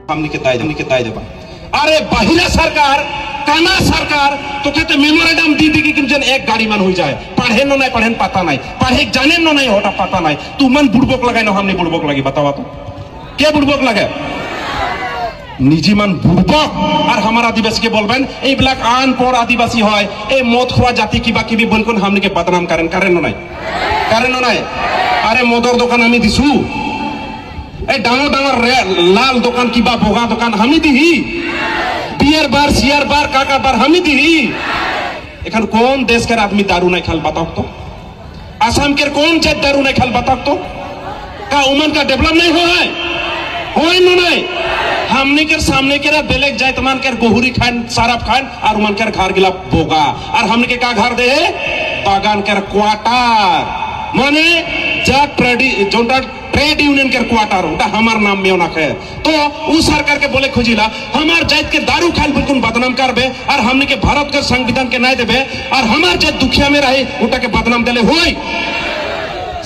हमनी के दाय देबा। अरे बाहिरा सरकार, काना सरकार তোকে তো মেমোরেন্ডাম দি দিকি কিন্তু এক গাড়ি মান হয়ে যায়। पढ़े नो नहीं पढ़ेन पाता नहीं, पढ़े जाने नो नहीं होता पाता नहीं। तू मन बुड़बक लगाई नो हमने बुड़बक लगी बतावा तो के बुड़बक लगे निजी মান বুড়বক। আর আমার আদিবাসীকে বলবেন এইবিলাক আনপড় আদিবাসী হয়, এই মদ খোয়া জাতি কিবা কিবি বলকুন हमनी বদনাম করেন। করেন নাই? করেন নাই? আরে মদর দোকান আমি দিছু, এই ডাঙর ডাঙর লাল দোকান কিবা বগা দোকান আমি দিহি, বিয়ার বার সিয়ার বার কাকা বার আমি দিহি। এখন কোন देश के आदमी दारू नहीं खाल बताओ तो? आसाम के कौन जात दारू नहीं खाल बताओ तो? का उमन का डेवलप नहीं हो है? हो नहीं। हमने के सामने के बेलेग जात मान के गोहुरी खान सारफ खान और उमन के घर गिला बोगा और हमने के का घर दे बागान के क्वार्टर माने जा ट्रेड जोनटा ट्रेड यूनियन के क्वार्टर ओटा हमार नाम में ना है। तो उ सरकार के बोले खोजिला हमार जात के दारू खाल बिल्कुल बदनाम करबे और हमने के भारत के संविधान के नहीं देबे और हमार जात दुखिया में रहे ओटा के बदनाम देले होई।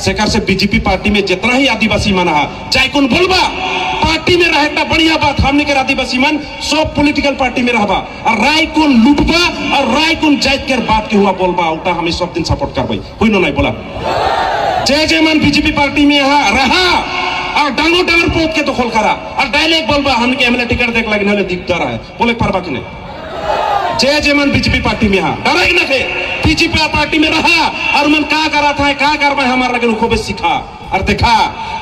सेकर से बीजेपी पार्टी में जितना ही आदिवासी मन है चाहे कौन बोलबा पार्टी में रहे एक बढ़िया बात, हमने के आदिवासी मन सब पॉलिटिकल पार्टी में रहबा और राय कौन लुटबा और राय कौन जात के बात के हुआ बोलबा ओटा हमें सब दिन सपोर्ट करबई। हुई ना नहीं बोला जे जे मन बीजेपी पार्टी में रहा और डांगो डांगर पोत के दखल करा और डायरेक्ट बोलबा हमके एमएलए टिकट देख लगे नाले दिकदार है बोले परबा कि नहीं। जे जे मन बीजेपी पार्टी में डरा ना थे बीजेपी पार्टी में रहा और मन का करा था का करबा हमार लगे खूब सिखा और देखा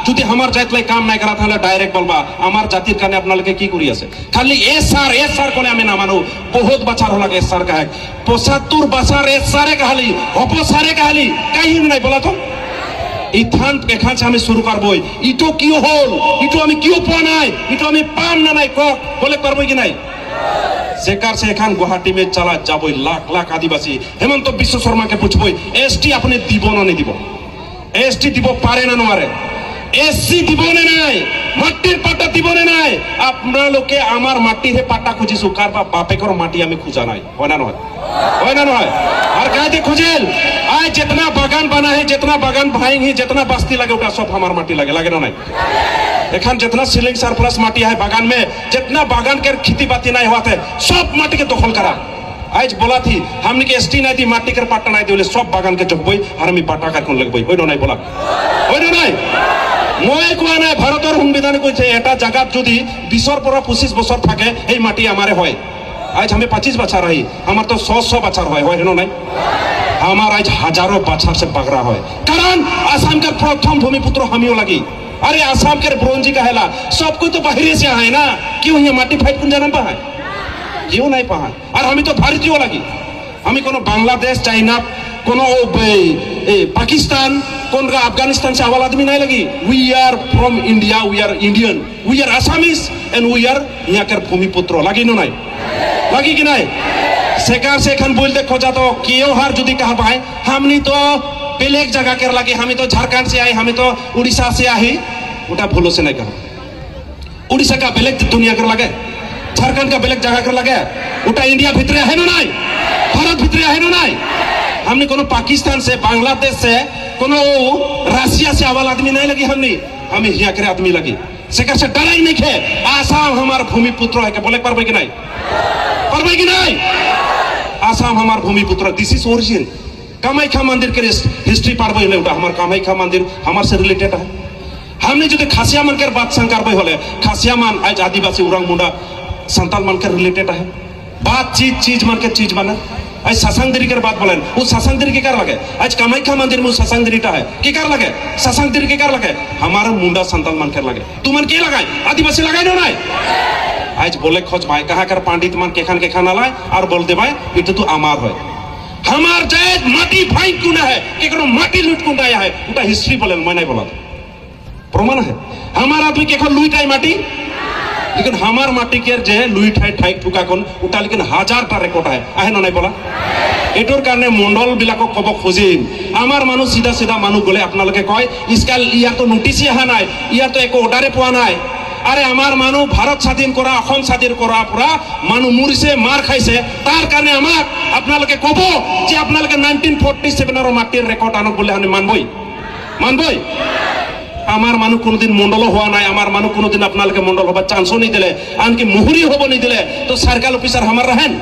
যদি আমার জাত লাই কাম নাই করা তাহলে ডাইরেক্ট বলবা আমার জাতির কারণে আপনালোকে কি করি আছে। খালি এস স্যার এস স্যার কোলে আমি না মানো বহুত বছর হলা এস স্যার কাহে 75 বছর এস স্যারে কাহালি অপ স্যারে কাহালি কাহি নাই বলা তো ইথান এখান আমি শুরু করবই ইটো কিয় হল ইটো আমি কিয় পোয়া নাই ইটো আমি পাম না নাই কক বলে পারবই কি নাই। সেকার সে এখান গুয়াহাটি মে চালা যাবই লাখ লাখ আদিবাসী হেমন্ত বিশ্ব শর্মাকে পুছবই এসটি আপনি দিব না নি দিব, এসটি দিব পারে না নোয়ারে, এসসি দিব না নাই, মাটির পাটা দিব না নাই। আপনালোকে আমার মাটির পাটা খুঁজিছু কার বা বাপেকর মাটি আমি খুঁজা নাই, হয় না নহয়? হয় না নহয়? আর কাজে খুঁজেল আজ जितना बागान बना है जितना बागान भाई जितना बस्ती लगे ওটা সব আমার মাটি লাগে, লাগে না নাই? এখান जितना सिलिंग सरप्लस माटी है बागान में जितना बागान के खेती बाती नहीं हुआ थे सब माटी के दखल करा। आज बोला थी हमने के एसटी नहीं दी माटी के पाटा नहीं दिले सब बागान के जगबई और আমি পাটা কার लगबई। ওই নাই बोला ওই নাই মই কোৱা নাই ভারতের সংবিধানে কৈছে এটা জায়গাত যদি 20 পৰা 25 বছর থাকে এই মাটি আমারে হয়। আজ আমি 25 বছর रही আমার তো 100 বছর হয়, হয় নাই? আমার আজ হাজারো বছর से बगरा হয় কারণ आसाम के प्रथम भूमिपुत्र हमियो लगी। अरे आसाम के ब्रोंजी कहेला सब कोई तो बाहर से आए ना, क्यों ये माटी फाइट कुन जन्म पाए क्यों नहीं पाए? और हमें तो भारतीय लगी, हमें कोनो बांग्लादेश चाइना कोनो पाकिस्तान कौन अफगानिस्तान से आवाल आदमी नहीं लगी। We are from India, we are Indian, we are Assamese and we are यहाँ के भूमिपुत्र लगी नो नहीं लगी कि नहीं? सेकार से एखान बोलते खोजा तो केव हार যদি कहा पाए हमनी तो बेलेग जगह कर लगे, हमें तो झारखंड से आए, हमें तो उड़ीसा से आए, उटा भूलो से नहीं कहा। उड़ीसा का बेलेग दुनिया कर लगे, झारखंड का बेलेग जगह कर लगे, उटा इंडिया भितरे है ना नहीं, भारत भितरे है ना नहीं। हमने कोनो पाकिस्तान से बांग्लादेश से कोनो रशिया से आवाल आदमी नहीं लगी, हमने हमें यहाँ के आदमी लगी। सेकर से डराई नहीं खे आसाम हमार भूमिपुत्र है के बोले पारबे कि नहीं? पारबे कि नहीं? आसाम हमार भूमिपुत्र, this is origin. Kamakhya मंदिर के हिस्ट्री पारबे होले उटा हमार कामाख्या मंदिर हमार से रिलेटेड है। हमने যদি खासिया मन के बात संग करबे होले खासिया मन आज आदिवासी उरांग मुंडा संताल मन के रिलेटेड है। बात चीज चीज मन के चीज बना। आज शासनगिरी के बात बोलें वो शासनगिरी के कर लगे, आज कामाख्या मंदिर में शासनगिरीटा है के कर लगे, शासनगिरी के कर लगे हमारा मुंडा संताल मन कर लगे। तू मन के लगाए आदिवासी लगाए ना नहीं? आज बोले खोज भाई कहाँ कर पंडित मन केखान केखान आलाय और बोल दे भाई এটা तो आमार है, हमार जायज माटी भाई क्यों ना है केकरो माटी लूट कुंडा है ওটা हिस्ट्री बोलें मैं नहीं बोला प्रमाण है। हमार आदमी केखो लुइटाई माटी लेकिन हमार माटी के जे लुइठाई ठाइक ठुका कोन उटा लेकिन হাজারটা রেকর্ড है आहे না নাই बोला। এটোর কারণে মন্ডল বিলাকক কব খুজিম আমার মানুষ সিধা সিধা মানুষ গলে আপনালোকে কয় ইসকাল ইয়ার তো নোটিসই আহা নাই, ইয়ার তো একো অর্ডারে পোৱা নাই। আরে আমার মানুষ ভারত স্বাধীন করা অসম স্বাধীন করা পুরা মানুষ মরিছে মার খাইছে, তার কারণে আমাক আপনালোকে কব যে আপনালোকে 1947 মাটির রেকর্ড আনক বলে আমি মানবই মানবই। আমার মানুহ কোনোদিন মণ্ডলো হোৱা নাই, আমার মানুহ কোনোদিন আপোনালোকে মণ্ডল হবার চান্সও নিদিলে, আনকি মুহুরি হব নিদিলে। তো সার্কেল অফিসার আমার রাহেন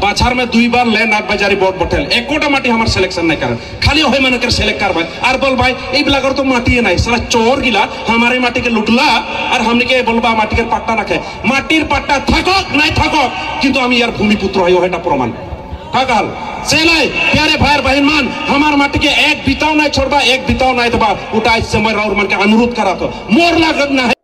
बाछार में 2 बार लैंड एडवाइजारी बोर्ड बटेल, एकोटा माटी हमार सिलेक्शन नहीं कर, खाली होय माने कर सिलेक्ट कर भाई। और बोल भाई এইবিলাকৰ তো মাটিয়ে নাই, साला चोर गिला हमारे माटी के लुटला और हमने के बोलबा माटी के पाट्टा রাখে। মাটির পাট্টা থাকক নাই থাকক, কিন্তু আমি ইয়ার ভূমিপুত্র হই, এটা প্রমাণ কাকাল সেলাই। प्यारे भाई बहन मान, हमार माटी के एक बिताव नहीं छोड़बा, एक बिताव नहीं देबा। उटा इस समय राउर मन के अनुरोध करा तो मोर लागत ना है।